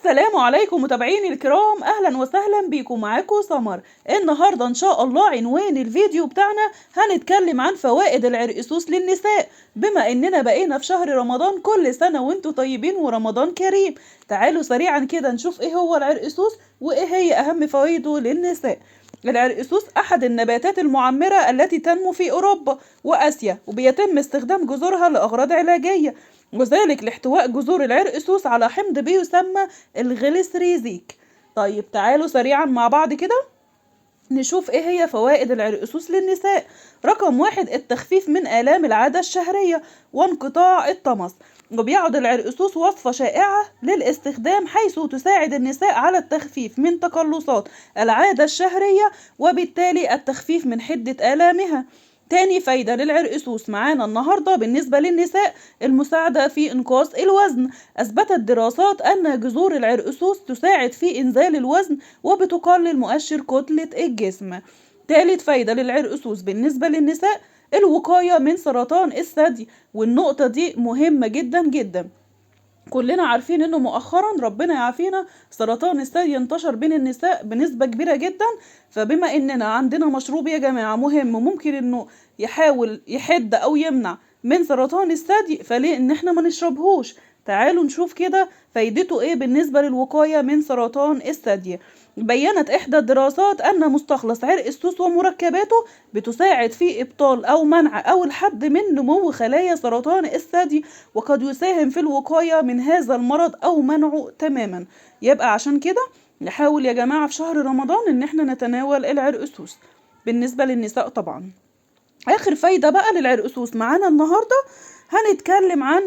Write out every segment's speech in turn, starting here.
السلام عليكم متابعيني الكرام، اهلا وسهلا بيكم. معاكم سمر. النهارده ان شاء الله عنوان الفيديو بتاعنا هنتكلم عن فوائد العرقسوس للنساء. بما اننا بقينا في شهر رمضان، كل سنة وانتم طيبين ورمضان كريم. تعالوا سريعا كده نشوف ايه هو العرقسوس وايه هي اهم فوائده للنساء. العرقسوس احد النباتات المعمرة التي تنمو في اوروبا واسيا، وبيتم استخدام جذورها لاغراض علاجية، وذلك لاحتواء جذور العرقسوس على حمض بيسمى الغليسريزيك. طيب تعالوا سريعا مع بعض كده نشوف ايه هي فوائد العرقسوس للنساء. رقم 1، التخفيف من آلام العادة الشهرية وانقطاع الطمث. وبيعد العرقسوس وصفة شائعة للاستخدام، حيث تساعد النساء على التخفيف من تقلصات العادة الشهرية وبالتالي التخفيف من حدة آلامها. تاني فايدة للعرقسوس معانا النهاردة بالنسبة للنساء، المساعدة في إنقاص الوزن. أثبتت دراسات أن جذور العرقسوس تساعد في إنزال الوزن وبتقلل مؤشر كتلة الجسم. تالت فايدة للعرقسوس بالنسبة للنساء، الوقاية من سرطان الثدي، والنقطة دي مهمة جدا جدا. كلنا عارفين انه مؤخرا ربنا يعافينا سرطان الثدي انتشر بين النساء بنسبة كبيرة جدا. فبما اننا عندنا مشروب يا جماعة مهم ممكن انه يحاول يحد او يمنع من سرطان الثدي، فليه ان احنا ما نشربهوش؟ تعالوا نشوف كده فايدته ايه بالنسبة للوقاية من سرطان الثدي. بيّنت إحدى الدراسات أن مستخلص عرق السوس ومركباته بتساعد في إبطال أو منع أو الحد من نمو خلايا سرطان الثدي، وقد يساهم في الوقاية من هذا المرض أو منعه تماما. يبقى عشان كده نحاول يا جماعة في شهر رمضان إن احنا نتناول العرقسوس بالنسبة للنساء طبعا. آخر فايدة بقى للعرقسوس معانا النهاردة هنتكلم عن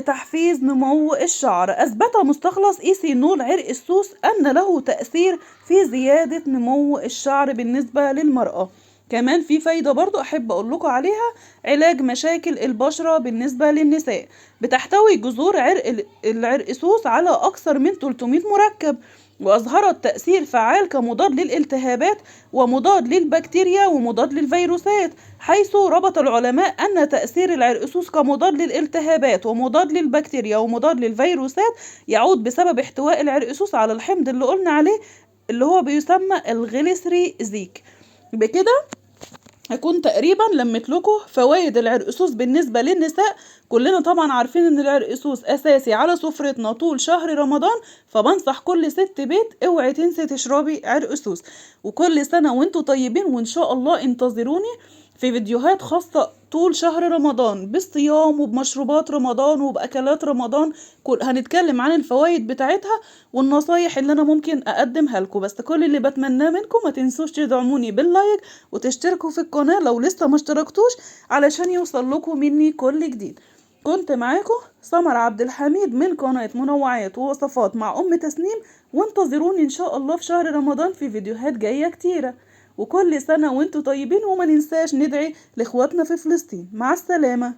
تحفيز نمو الشعر. أثبت مستخلص إيثينول عرق السوس أن له تأثير في زيادة نمو الشعر بالنسبة للمرأة. كمان في فايدة برضو أحب أقول لكم عليها، علاج مشاكل البشرة بالنسبة للنساء. بتحتوي جذور عرق العرقسوس على أكثر من 300 مركب، وأظهرت تأثير فعال كمضاد للالتهابات ومضاد للبكتيريا ومضاد للفيروسات، حيث ربط العلماء أن تأثير العرقسوس كمضاد للالتهابات ومضاد للبكتيريا ومضاد للفيروسات يعود بسبب احتواء العرقسوس على الحمض اللي قلنا عليه اللي هو بيسمى الغليسريزيك. بكده هكون تقريبا لمت لكم فوائد العرقسوس بالنسبة للنساء. كلنا طبعا عارفين ان العرقسوس اساسي على سفرتنا طول شهر رمضان، فبنصح كل ست بيت اوعي تنسي تشربي عرقسوس. وكل سنة وانتوا طيبين، وان شاء الله انتظروني في فيديوهات خاصة طول شهر رمضان بالصيام وبمشروبات رمضان وبأكلات رمضان، هنتكلم عن الفوائد بتاعتها والنصايح اللي انا ممكن اقدمها لكم. بس كل اللي بتمناه منكم ما تنسوش تدعموني بال like وتشتركوا في القناة لو لسه ما اشتركتوش علشان يوصل لكم مني كل جديد. كنت معاكم سمر عبد الحميد من قناة منوعات ووصفات مع ام تسنيم، وانتظروني ان شاء الله في شهر رمضان في فيديوهات جاية كتيرة. وكل سنة وانتوا طيبين، وما ننساش ندعي لاخواتنا في فلسطين. مع السلامة.